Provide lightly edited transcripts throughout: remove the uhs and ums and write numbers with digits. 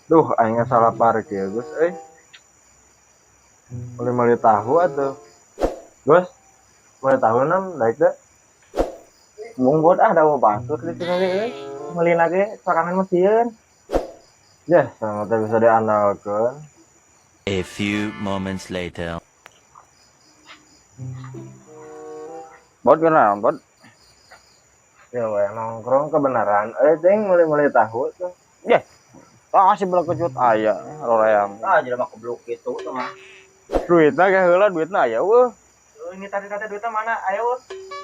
Duh, aing salah parkir, Gus euy. Meuli-meuli tahu atuh. Gus, meuli tahu nam daek teu? Mung buat ah da batur di sini euy. Meuli lagi sorangan mah sieun. Yah, sama teh bisa diandalkeun. A few moments later. Bot kenapa, bot? Ya we nongkrong kebenaran. Eh, ting meuli-meuli tahu tuh. Yeh. Ah, si belah kecut aya roream. Ah, jelema goblok kitu tuh mah. Duitna ge heula duitna aya eueuh. Ini tadi tadi duitnya mana? Ayo.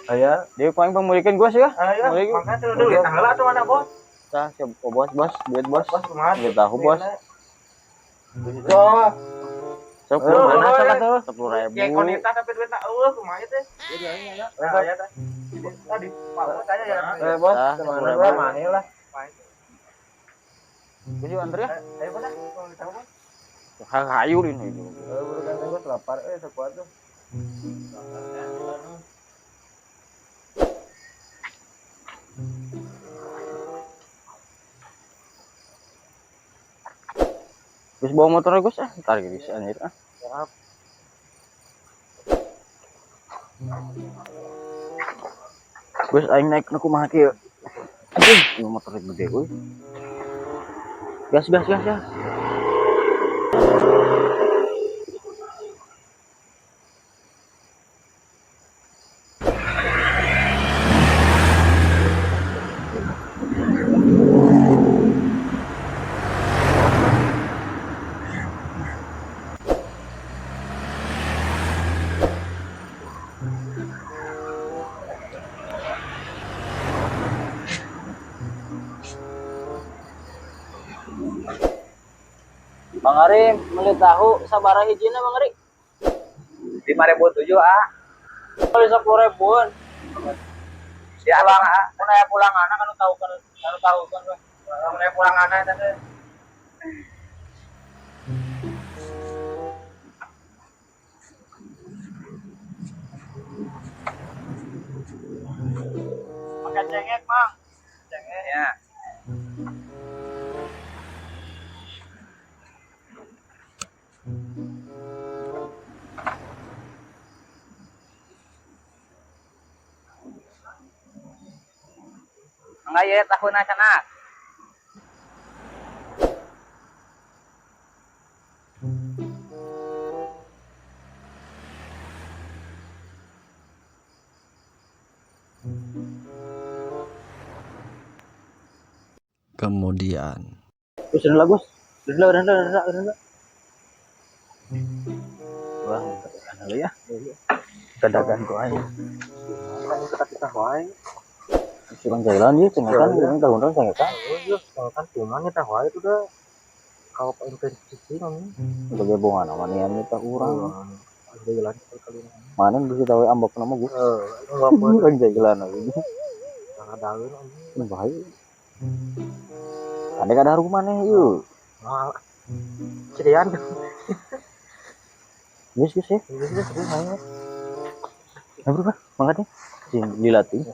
Aya. Dia paling pemulikeun gua sih ya. Ayo, makanya tuh duit nah heula tuh mana, Bos? Tah, siap oh, bos, bos, duit bos. Bos kumaha? Duit tahu, bos. Wah, Sepuluh mana mana sok atuh? 10.000. Ya konita tapi duitna eueuh kumaha teh? Iya, aya tah. Tadi, Pak Bos aja ya. Eh, bos, Tah, kemana 10.000. gua mahi lah. Gua juga anter ya. Ayo, Bos, ah. Mau tahu, Bos. Hayu ini. Eh, buru ganteng gua lapar euy sekuat tuh. Gus bawa motor Gus ah, ntar gitu anjir ah. Siap. Gus aing naik nu kumaha kieu. Anjing, ieu motor gede euy. Gas gas gas gas. Bang Arim, beli tahu sabaraha hijina Bang Ari? 5.007 ah. Beli 10.000-an. Si abang ah. Mun aya pulang anak anu tahu kan, anu tahu kan we. Mun aya pulang anak eta teh. Pakai cengek, Mang. Cengek ya. Enggak ya tahun sana. Kemudian. Gus, udah lah, Gus. Udah lah, udah lah, udah lah. Wah, udah ya. Dadakan ku aing. Kita wae. Curang jalan dia, cengekan, urang tahun urang cengekan. Iya, kan cuman kita wae itu dah. Kalau intensi ngomong. Sebagai bongan sama nian kita urang. Jalan kali ini. Mana bisa tahu ambak nama gue? Eh, enggak boleh. Urang jalan lagi. Jangan daun anjing. Ini bahaya. Ada kada rumah nih, yuk. Mal. Cirian. Gus, Gus ya. Ini sih serius main. Nah, bro, mangkat ya. Sing dilatih.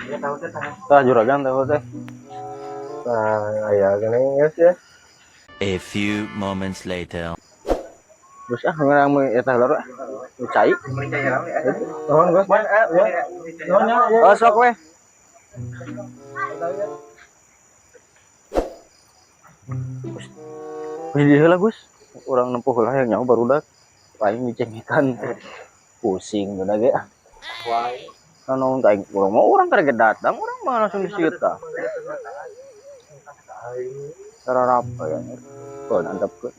Ya tahu teh tahu. Tah juragan tahu teh. Nah, aya gini geus ya. A few moments later. Terus ah ngarang mah eta heula ah. Nu cai. Meuli cai heula ya. Nuhun Gus. Ya. Nuhun ya. Oh sok weh. Wih, di heula Gus. Urang nempuh heula yang nyawa barudak. Aing dicengekan. Pusing udah ge ah. Naon ka aing urang mah urang karek datang urang mah langsung disita. Cara apa ya? Kok nantap ke.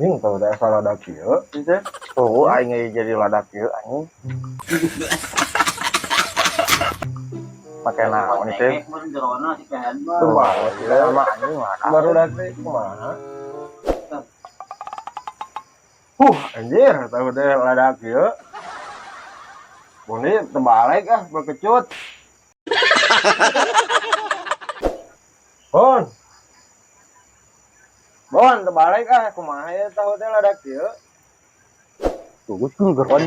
Ini tahu dah salah dak ieu. Gitu. Oh, aing jadi ladak ieu anjing. Pakai naon itu? Tuh bawa Sama anjing mah. Baru dak teh kumaha? Anjir, tahu teh ladak ieu. Boni terbalik ah, berkecut. Bon. Bon, terbalik ah, kumaha ya tahu teh ladak ieu. Tuh, gue geron.